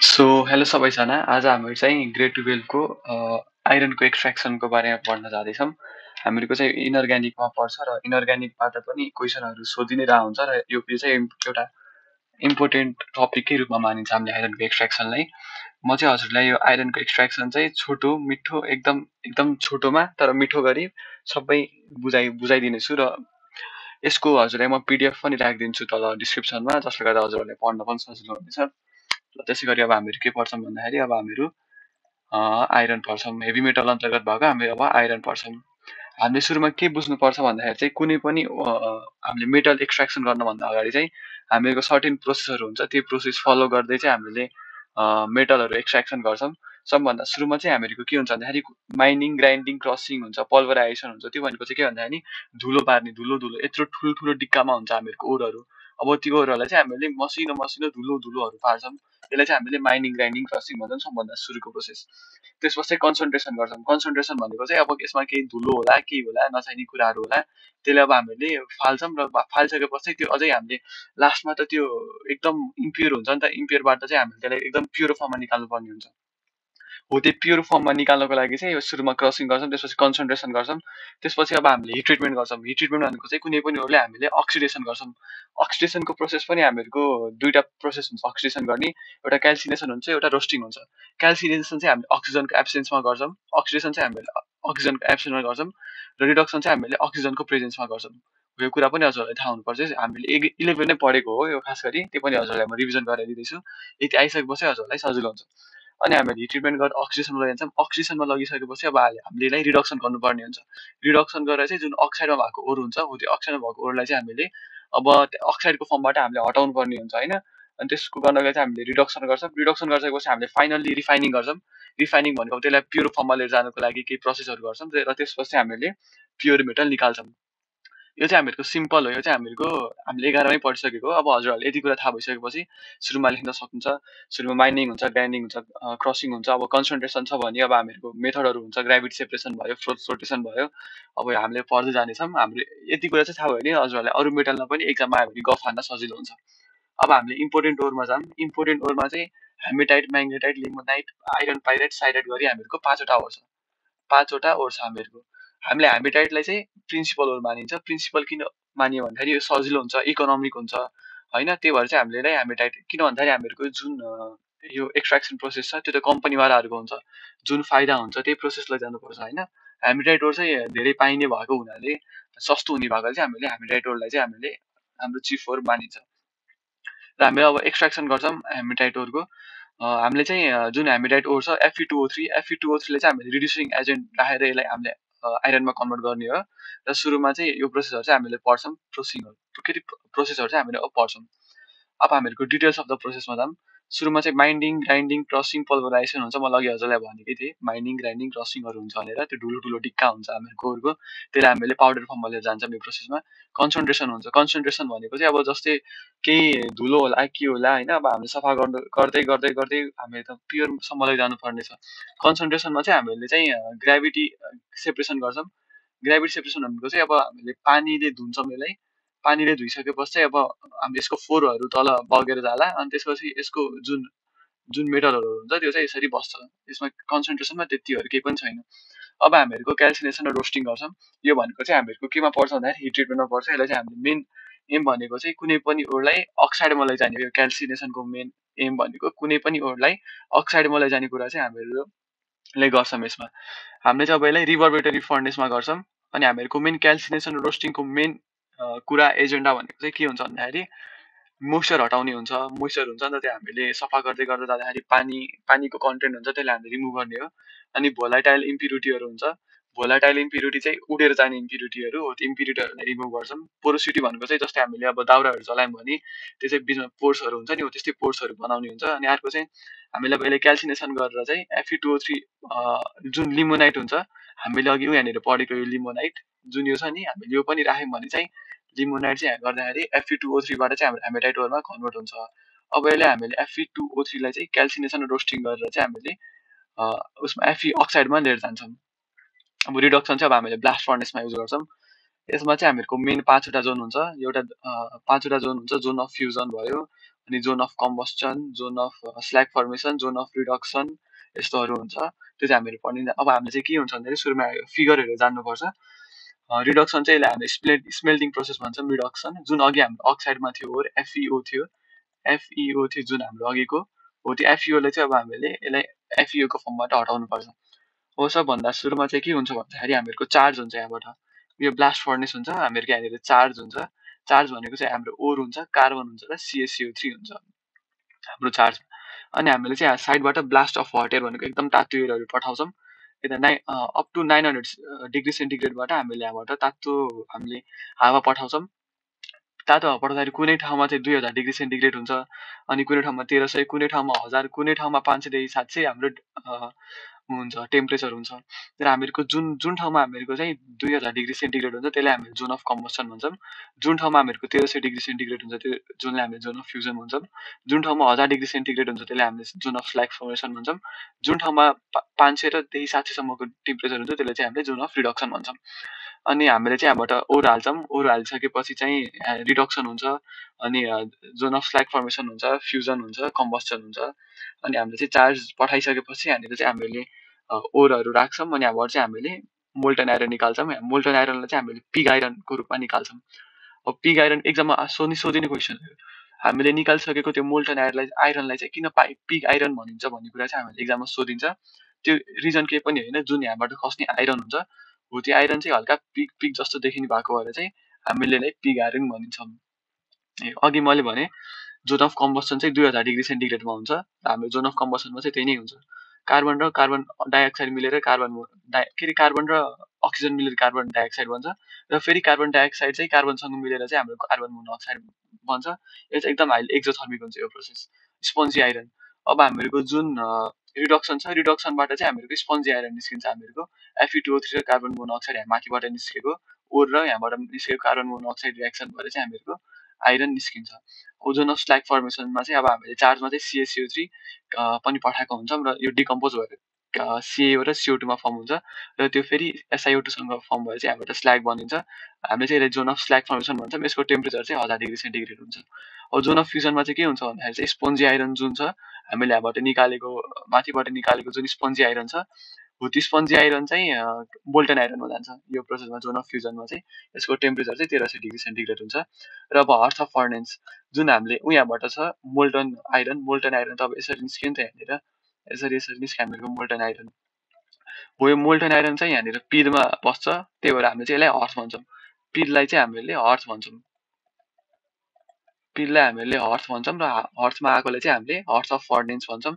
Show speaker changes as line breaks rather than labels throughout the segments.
So hello सबैजना, आज हामी चाहिँ ग्रेड 12 को आइरनको एक्सट्र्याक्सनको बारेमा पढ्न जाँदैछौँ। हामीहरूको चाहिँ इनअर्ग्यानिकमा पर्छ र इनअर्ग्यानिकबाट पनि क्वेसनहरू सोधि नै रहेको हुन्छ र यो चाहिँ एउटा इम्पोर्टेन्ट टपिककै रूपमा मानिन्छ हामीले आइरनको एक्सट्र्याक्सनलाई। म चाहिँ हजुरलाई यो आइरनको एक्सट्र्याक्सन चाहिँ छोटो मिठो एकदम एकदम छोटोमा तर मिठो गरी सबै बुझाइदिनेछु र यसको हजुरलाई म पिडिएफ पनि राखिदिन्छु तल डिस्क्रिप्सनमा, जसले गर्दा हजुरहरूले पढ्न पनि सजिलो हुनेछ। र त्यसै गरी अब हामीहरू के पढ्छौँ भन्दाखेरि अब हामीहरू आइरन पढ्छौँ। हेभी मेटल अन्तर्गत भएको हामी अब आइरन पढ्छौँ। हामीले सुरुमा के बुझ्नुपर्छ भन्दाखेरि चाहिँ कुनै पनि हामीले मेटल एक्सट्र्याक्सन गर्नुभन्दा अगाडि चाहिँ हामीहरूको सर्टेन प्रोसेसहरू हुन्छ, त्यो प्रोसेस फलो गर्दै चाहिँ हामीले मेटलहरू एक्सट्र्याक्सन गर्छौँ। सबभन्दा सुरुमा चाहिँ हामीहरूको के हुन्छ भन्दाखेरि माइनिङ, ग्राइन्डिङ, क्रसिङ हुन्छ, पल्भराइजेसन हुन्छ। त्यो भनेको चाहिँ के भन्दाखेरि धुलो पार्ने, धुलो यत्रो ठुल्ठुलो डिक्कामा हुन्छ हामीहरूको ओरहरू। अब त्यो ओरहरूलाई चाहिँ हामीले मसिनो मसिनो धुलोहरू पार्छौँ। त्यसलाई चाहिँ हामीले माइनिङ, ग्राइन्डिङ, क्रसिङ भन्छौँ, सबभन्दा सुरुको प्रोसेस। त्यसपछि कन्सन्ट्रेसन गर्छौँ। कन्सन्ट्रेसन भनेको चाहिँ अब यसमा केही धुलो होला, केही होला, नचाहिने कुराहरू होला, त्यसले अब हामीले फाल्छौँ र फालिसकेपछि त्यो अझै हामीले लास्टमा त त्यो एकदम इम्प्योर हुन्छ नि त, इम्प्योरबाट चाहिँ हामीले त्यसलाई एकदम प्योर फर्ममा निकाल्नु पर्ने हुन्छ। हो त्यो प्योर फर्ममा निकाल्नको लागि चाहिँ यो सुरुमा क्रसिङ गर्छौँ, त्यसपछि कन्सन्ट्रेसन गर्छौँ, त्यसपछि अब हामीले हिट ट्रिटमेन्ट गर्छौँ। हिट ट्रिटमेन्ट भनेको चाहिँ कुनै पनि ओरले हामीले अक्सिडेसन गर्छौँ। अक्सिडेसनको प्रोसेस पनि हामीहरूको दुईवटा प्रोसेस हुन्छ अक्सिडेसन गर्ने, एउटा क्याल्सिनेसन हुन्छ, एउटा रोस्टिङ हुन्छ। क्याल्सिनेसन चाहिँ हामीले अक्सिजनको एब्सेन्समा गर्छौँ, अक्सिडेसन चाहिँ हामीले अक्सिजनको एब्सेन्समा गर्छौँ, र रिडक्सन चाहिँ हामीले अक्सिजनको प्रेजेन्समा गर्छौँ। यो कुरा पनि हजुरहरूलाई थाहा हुनुपर्छ। हामीले 11 नै पढेको हो यो खास गरी, त्यो पनि हजुरलाई म रिभिजन गराइदिँदैछु। यति आइसकेपछि हजुरलाई सजिलो हुन्छ। अनि हामीले हिट ट्रिटमेन्ट गरेर अक्सिजनमा लगिन्छौँ। अक्सिजनमा लगिसकेपछि अब हामीले यसलाई रिडक्सन गर्नुपर्ने हुन्छ। रिडक्सन गरेर चाहिँ जुन अक्साइडमा भएको ओर हुन्छ, हो त्यो अक्साइडमा भएको ओरलाई चाहिँ हामीले अब अक्साइडको फर्मबाट हामीले हटाउनु पर्ने हुन्छ होइन। अनि त्यसको गर्नलाई चाहिँ हामीले रिडक्सन गर्छौँ। रिडक्सन गरिसकेपछि हामीले फाइनल्ली रिफाइनिङ गर्छौँ। रिफाइनिङ भनेको त्यसलाई प्योर फर्ममा लिएर जानुको लागि केही प्रोसेसहरू गर्छौँ र त्यसपछि हामीले प्योर मेटल निकाल्छौँ। यो चाहिँ हामीहरूको सिम्पल हो। यो चाहिँ हामीले 11मै पढिसकेको हो। अब हजुरहरूले यति कुरा थाहा भइसकेपछि सुरुमा लेख्न सक्नुहुन्छ। सुरुमा माइनिङ हुन्छ, ग्राइन्डिङ हुन्छ, क्रसिङ हुन्छ। अब कन्सन्ट्रेसन छ भने अब हामीहरूको मेथडहरू हुन्छ, ग्राभिटी सेपरेसन भयो, फ्लोटेसन भयो। अब हामीले पढ्दै जानेछौँ। हाम्रो यति कुरा चाहिँ थाहा भयो भने हजुरहरूलाई अरू मेटलमा पनि एक्जाममा आयो भने गफ हान्न सजिलो हुन्छ। अब हामीले इम्पोर्टेन्ट ओरमा जाऊँ। इम्पोर्टेन्ट ओरमा चाहिँ hematite, magnetite, limonite, iron pyrite, siderite गरी हामीहरूको 5वटा ओर छ। 5वटा ओर छ हामीहरूको। हामीले हेमेटाइटलाई चाहिँ प्रिन्सिपल ओर मानिन्छ। प्रिन्सिपल किन मानियो भन्दाखेरि यो सजिलो हुन्छ, इकोनोमिक हुन्छ होइन। त्यही भएर चाहिँ हामीले हेमेटाइट, किन भन्दाखेरि हामीहरूको जुन यो एक्सट्र्याक्सन प्रोसेस छ त्यो त कम्पनीवालाहरूको हुन्छ, जुन फाइदा हुन्छ त्यही प्रोसेसलाई जानुपर्छ होइन। हेमेटाइट ओर चाहिँ धेरै पाइने भएको हुनाले, सस्तो हुने भएकोले चाहिँ हामीले हेमेटाइट ओरलाई चाहिँ हामीले हाम्रो चिफ ओर मानिन्छ। र हामीले अब एक्सट्र्याक्सन गर्छौँ हेमेटाइट ओरको। हामीले चाहिँ जुन हेमेटाइट ओर छ Fe2O3, Fe2O3 ले चाहिँ हामीले रिड्युसिङ एजेन्ट राखेर यसलाई हामीले आइरनमा कन्भर्ट गर्ने हो। र सुरुमा चाहिँ यो प्रोसेसहरू चाहिँ हामीले पढ्छौँ, प्रोसेसहरू चाहिँ हामीले अब पढ्छौँ। अब हामीहरूको डिटेल्स अफ द प्रोसेसमा जाऊँ। सुरुमा चाहिँ माइनिङ, ग्राइन्डिङ, क्रसिङ, पल्भराइजेसन हुन्छ। म अघि हजुरलाई भनेकै थिएँ माइनिङ, ग्राइन्डिङ, क्रसिङहरू हुन्छ भनेर। त्यो ठुलो डिक्का हुन्छ हामीहरूको ओरको, त्यसलाई हामीले पाउडर फर्ममा लिएर जान्छौँ यो प्रोसेसमा। कन्सन्ट्रेसन हुन्छ। कन्सन्ट्रेसन भनेको चाहिँ अब जस्तै केही धुलो होला, के होला होइन, अब हामीले सफा गर्दै गर्दै गर्दै हामीले त प्योरसम्म लैजानुपर्ने छ। कन्सन्ट्रेसनमा चाहिँ हामीले चाहिँ ग्राभिटी सेपरेसन गर्छौँ। ग्राभिटी सेपरेसन भनेको चाहिँ अब हामीले पानीले धुन्छौँ यसलाई। पानीले धोइसकेपछि चाहिँ अब हामीले यसको फोरहरू तल बगेर जाला। अनि त्यसपछि यसको जुन जुन मेटलहरू हुन्छ त्यो चाहिँ यसरी बस्छ। यसमा कन्सन्ट्रेसनमा त्यतिहरू केही पनि छैन। अब हामीहरूको क्याल्सिनेसन र रोस्टिङ गर्छौँ। यो भनेको चाहिँ हामीहरूको केमा पर्छ भन्दाखेरि हिट ट्रिटमेन्टमा पर्छ। यसलाई चाहिँ हामीले मेन एम भनेको चाहिँ कुनै पनि ओरलाई अक्साइडमा लैजाने हो। यो क्याल्सिनेसनको मेन एम भनेको कुनै पनि ओरलाई अक्साइडमा लैजाने कुरा चाहिँ हामीहरूले गर्छौँ यसमा। हामीले चाहिँ अब यसलाई रिभर्बेटरी फर्नेसमा गर्छौँ। अनि हामीहरूको मेन क्याल्सिनेसन र रोस्टिङको मेन कुरा एजेन्डा भनेको चाहिँ के हुन्छ भन्दाखेरि मोइस्चर हटाउने हुन्छ। मोइस्चर हुन्छ नि त, त्यो हामीले सफा गर्दै गर्दै जाँदाखेरि पानीको कन्टेन्ट हुन्छ, त्यसलाई हामीले रिमुभ गर्ने हो। अनि भोलाटाइल इम्प्युरिटीहरू हुन्छ। भोलाटाइल इम्प्युरिटी चाहिँ उडेर जाने इम्प्युरिटीहरू हो, त्यो इम्प्युरिटीहरूलाई रिमुभ गर्छौँ। पोरोसिटी भनेको चाहिँ जस्तै हामीले अब दाउराहरू जलायौँ भने त्यो चाहिँ बिचमा पोर्सहरू हुन्छ नि, हो त्यस्तै पोर्सहरू बनाउने हुन्छ। अनि अर्को चाहिँ हामीले अब यसले क्याल्सिनेसन गरेर चाहिँ Fe2O3 जुन लिमोनाइट हुन्छ, हामीले अघि यहाँनिर पढेको यो लिमोनाइट जुन यो छ नि, हामीले यो पनि राख्यौँ भने चाहिँ लिमोनाइट चाहिँ गर्दाखेरि Fe2O3 बाट चाहिँ हाम्रो हेमेटाइट ओरमा कन्भर्ट हुन्छ। अब यसले हामीले Fe2O3 लाई चाहिँ क्याल्सिनेसन रोस्टिङ गरेर चाहिँ हामीले उसमा Fe अक्साइडमा लिएर जान्छौँ। अब रिडक्सन चाहिँ अब हामीले ब्लास्ट फर्नेसमा युज गर्छौँ। यसमा चाहिँ हामीहरूको मेन 5 वटा जोन हुन्छ। एउटा 5 वटा जोन हुन्छ। जोन अफ फ्युजन भयो, अनि John of combustion, John of स्ल्याग formation, John of reduction, यस्तोहरू हुन्छ। त्यो चाहिँ हामीहरू पढ्ने। अब हामीले चाहिँ के हुन्छ भन्दाखेरि सुरुमा फिगरहरू जान्नुपर्छ। रिडक्सन चाहिँ यसलाई हामीले स्मेल्टिङ प्रोसेस भन्छौँ रिडक्सन। जुन अघि हाम्रो अक्साइडमा थियो ओर एफइओ थियो, एफइओ थियो जुन हाम्रो अघिको हो, त्यो एफइओलाई चाहिँ अब हामीले यसलाई एफइओको फर्मबाट हटाउनुपर्छ। हो सबभन्दा सुरुमा चाहिँ के हुन्छ भन्दाखेरि हामीहरूको चार्ज हुन्छ यहाँबाट। यो ब्लास्ट फर्नेस हुन्छ, हामीहरूको यहाँनिर चार्ज हुन्छ। चार्ज भनेको चाहिँ हाम्रो ओर हुन्छ, कार्बन हुन्छ र CaCO3 हुन्छ हाम्रो चार्ज। अनि हामीले चाहिँ साइडबाट ब्लास्ट अफ हट एयर भनेको एकदम तातो एयरहरू पठाउँछौँ। यता अप टु 900 डिग्री सेन्टिग्रेडबाट हामीले यहाँबाट तातो हामीले हावा पठाउँछौँ। तातो हावा पठाउँदाखेरि कुनै ठाउँमा चाहिँ 2000 डिग्री सेन्टिग्रेड हुन्छ, अनि कुनै ठाउँमा 1300, कुनै ठाउँमा 1000, कुनै ठाउँमा 500 देखि 700 हाम्रो हुन्छ टेम्परेचर हुन्छ। तर हामीहरूको जुन जुन ठाउँमा हामीहरूको चाहिँ 2000 डिग्री सेन्टिग्रेड हुन्छ त्यसलाई हामीले जोन अफ कम्बस्टन भन्छौँ। जुन ठाउँमा हामीहरूको 1300 डिग्री सेन्टिग्रेड हुन्छ त्यो जोनलाई हामीले जोन अफ फ्युजन भन्छौँ। जुन ठाउँमा 1000 डिग्री सेन्टिग्रेड हुन्छ त्यसलाई हामीले जोन अफ स्ल्याग फर्मेसन भन्छौँ। जुन ठाउँमा 500 र देखि 700 सम्मको टेम्परेचर हुन्छ त्यसलाई चाहिँ हामीले जोन अफ रिडक्सन भन्छौँ। अनि हामीले चाहिँ यहाँबाट ओर हाल्छौँ। ओर हालिसकेपछि चाहिँ रिडक्सन हुन्छ, अनि जोन अफ स्ल्याग फर्मेसन हुन्छ, फ्युजन हुन्छ, कम्बस्टन हुन्छ। अनि हामीले चाहिँ चार्ज पठाइसकेपछि यहाँनिर चाहिँ हामीले ओरहरू राख्छौँ, अनि यहाँबाट चाहिँ हामीले मोल्टन आइरन निकाल्छौँ। मोल्टन आइरनलाई चाहिँ हामीले पिग आइरनको रूपमा निकाल्छौँ। अब पिग आइरन एक्जाममा सोधिने क्वेसन हो। हामीले निकालिसकेको त्यो मोल्टन आइरनलाई चाहिँ किन पिग आइरन भनिन्छ भन्ने कुरा चाहिँ हामीले एक्जाममा सोधिन्छ। त्यो रिजन केही पनि होइन, जुन यहाँबाट खस्ने आइरन हुन्छ हो त्यो आइरन चाहिँ हल्का पिग पिग जस्तो देखिने भएको भएर चाहिँ हामीले यसलाई पिग आइरन भनिन्छौँ। अघि मैले भने जोन अफ कम्बस्टन चाहिँ 2000 डिग्री सेन्टिग्रेडमा हुन्छ। हाम्रो जोन अफ कम्बस्टनमा चाहिँ त्यही नै हुन्छ। कार्बन र कार्बन डाइअक्साइड मिलेर कार्बन र अक्सिजन मिलेर कार्बन डाइअक्साइड बन्छ, र फेरि कार्बन डाइअक्साइड चाहिँ कार्बनसँग मिलेर चाहिँ हाम्रो कार्बन मोनोअक्साइड बन्छ। यो चाहिँ एकदम हाइली एक्जोथर्मिक हुन्छ यो प्रोसेस। स्पन्जी आइरन। अब हामीहरूको जुन रिडक्सन छ, रिडक्सनबाट चाहिँ हामीहरूको स्पन्जी आइरन निस्किन्छ। हामीहरूको Fe2O3 र कार्बन मोनोअक्साइड यहाँ माथिबाट निस्केको ओर र यहाँबाट निस्केको कार्बन मोनोअक्साइड रिएक्सन भएर चाहिँ हामीहरूको आइरन निस्किन्छ। ओजोन अफ स्ल्याग फर्मेसनमा चाहिँ अब हामीले चार्जमा चाहिँ CaCO3 पनि पठाएको हुन्छौँ, र यो डिकम्पोज भएर CaO र CO2 मा फर्म हुन्छ, र त्यो फेरि SiO2सँग फर्म भएर चाहिँ यहाँबाट स्ल्याग बनिन्छ। हामीले चाहिँ यसलाई जोन अफ स्ल्याग फर्मेसन भन्छौँ। यसको टेम्परेचर चाहिँ 1000 डिग्री सेन्टिग्रेड हुन्छ। अब जोन अफ फ्युजनमा चाहिँ के हुन्छ भन्दाखेरि चाहिँ स्पोन्जी आइरन जुन छ हामीले यहाँबाट निकालेको, माथिबाट निकालेको जुन स्पोन्जी आइरन छ हो, त्यो स्पन्जी आइरन चाहिँ मोल्टन आइरनमा जान्छ। यो प्रोसेसमा जोन अफ फ्युजनमा चाहिँ यसको टेम्परेचर चाहिँ 1300 डिग्री सेन्टिग्रेड हुन्छ। र अब हर्थ अफ फर्नेस जुन हामीले यहाँबाट छ मोल्टन आइरन त अब यसरी निस्क्यो नि त यहाँनिर, यसरी निस्क्यो हामीहरूको मोल्टन आइरन हो। यो मोल्टन आइरन चाहिँ यहाँनिर पिडमा बस्छ, त्यही भएर हामीले चाहिँ यसलाई हर्थ भन्छौँ। पिडलाई चाहिँ हामीले हर्थ भन्छौँ। पिडलाई हामीले हर्थ भन्छौँ, र हर्थमा आएकोलाई चाहिँ हामीले हर्थ अफ फर्नेस भन्छौँ।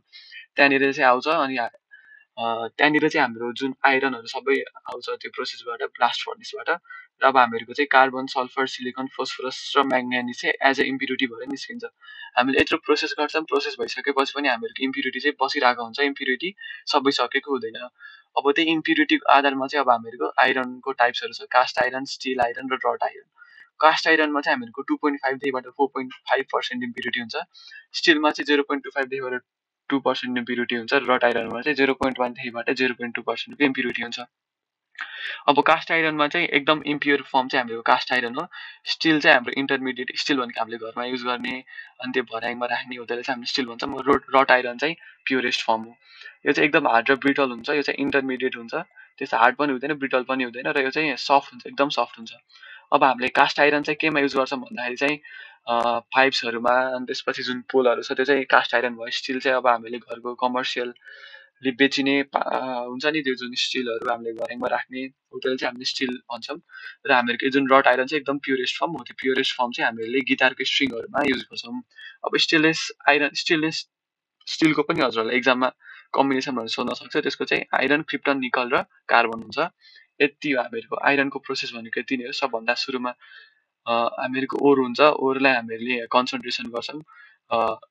त्यहाँनिर चाहिँ आउँछ, अनि त्यहाँनिर चाहिँ हाम्रो जुन आइरनहरू सबै आउँछ त्यो प्रोसेसबाट, ब्लास्ट फर्नेसबाट। र अब हामीहरूको चाहिँ कार्बन, सल्फर, सिलिकन, फोस्फरस र म्याङ्गानिज चाहिँ एज अ इम्प्युरिटी भएर निस्किन्छ। हामीले यत्रो प्रोसेस गर्छौँ, प्रोसेस भइसकेपछि पनि हामीहरूको इम्प्युरिटी चाहिँ बसिरहेको हुन्छ। इम्प्युरिटी सबै सकेको हुँदैन। अब त्यही इम्प्युरिटीको आधारमा चाहिँ अब हामीहरूको आइरनको टाइप्सहरू छ, कास्ट आइरन, स्टिल आइरन र रड आइरन। कास्ट आइरनमा चाहिँ हामीहरूको 2.5 देखिबाट 4.5% इम्प्युरिटी हुन्छ। स्टिलमा चाहिँ 0.25 देखिबाट 2% इम्प्युरिटी हुन्छ। र रड आइरनमा चाहिँ 0.1 देखिबाट 0.2%को इम्प्युरिटी हुन्छ। अब कास्ट आइरनमा चाहिँ एकदम इम्प्योर फर्म चाहिँ हाम्रो कास्ट आइरन हो। स्टिल चाहिँ हाम्रो इन्टरमिडिएट स्टिल भनेको हामीले घरमा युज गर्ने, अनि त्यो भर्याङमा राख्ने हो, त्यसलाई चाहिँ हामीले स्टिल भन्छौँ। रड आइरन चाहिँ प्योरेस्ट फर्म हो। यो चाहिँ एकदम हार्ड र ब्रिटल हुन्छ। यो चाहिँ इन्टरमिडिएट हुन्छ, त्यस्तो हार्ड पनि हुँदैन, ब्रिटल पनि हुँदैन, र यो चाहिँ सफ्ट हुन्छ, एकदम सफ्ट हुन्छ। अब हामीले कास्ट आइरन चाहिँ केमा युज गर्छौँ भन्दाखेरि चाहिँ पाइप्सहरूमा, अनि त्यसपछि जुन पोलहरू छ त्यो चाहिँ कास्ट आइरन भयो। स्टिल चाहिँ अब हामीले घरको कमर्सियलले बेचिने हुन्छ नि त्यो जुन स्टिलहरू हामीले घरमा राख्ने हो, त्यसलाई चाहिँ हामीले स्टिल भन्छौँ। र हामीहरूको जुन रड आइरन चाहिँ एकदम प्योरेस्ट फर्म हो। त्यो प्योरेस्ट फर्म चाहिँ हामीले गिटारको स्ट्रिङहरूमा युज गर्छौँ। अब स्टिलको पनि हजुरहरूलाई एक्जाममा कम्बिनेसन भनेर सोध्न सक्छ। त्यसको चाहिँ आइरन, क्रिप्टन, निकल र कार्बन हुन्छ। यति हो हामीहरूको आइरनको प्रोसेस भनेको, यति नै हो। सबभन्दा सुरुमा हामीहरूको ओर हुन्छ। ओरलाई हामीले कन्सन्ट्रेसन गर्छौँ।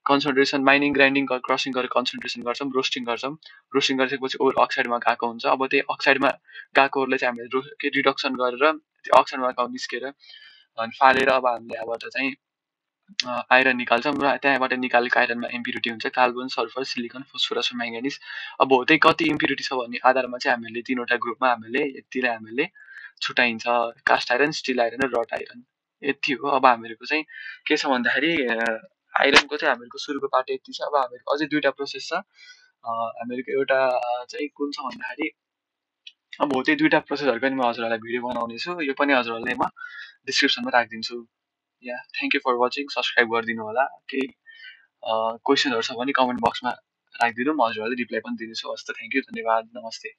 कन्सन्ट्रेसन माइनिङ, ग्राइन्डिङ, क्रसिङ गरेर कन्सन्ट्रेसन गर्छौँ, रोस्टिङ गर्छौँ। रोस्टिङ गरिसकेपछि ओर अक्साइडमा गएको हुन्छ। अब त्यही अक्साइडमा गएको ओरलाई चाहिँ हामीले रिडक्सन गरेर त्यो अक्साइडमा गएको निस्केर अनि फालेर अब हामीले यहाँबाट चाहिँ आइरन निकाल्छौँ, र त्यहाँबाट निकालेको आइरनमा इम्प्युरिटी हुन्छ कार्बन, सल्फर, सिलिकन, फोस्फरस र म्याङ्गानिज। अब हो त्यही कति इम्प्युरिटी छ भन्ने आधारमा चाहिँ हामीले 3वटा ग्रुपमा हामीले यतिलाई हामीले छुट्याइन्छ कास्ट आइरन, स्टिल आइरन र रड आइरन। यति हो। अब हामीहरूको चाहिँ के छ भन्दाखेरि आइरनको चाहिँ हामीहरूको सुरुको पार्ट यति छ। अब हामीहरूको अझै 2टा प्रोसेस छ। हामीहरूको एउटा चाहिँ कुन छ भन्दाखेरि अब हो त्यही 2टा प्रोसेसहरूको पनि म हजुरहरूलाई भिडियो बनाउने छु। यो पनि हजुरहरूलाई म डिस्क्रिप्सनमा राखिदिन्छु। Yeah thank you for watching. Subscribe गरिदिनु होला। केही क्वेसनहरू छ भने कमेन्ट बक्समा राखिदिनु, म हजुरहरूलाई रिप्लाई पनि दिनेछु। हस् त, थ्याङ्क यू, धन्यवाद, नमस्ते।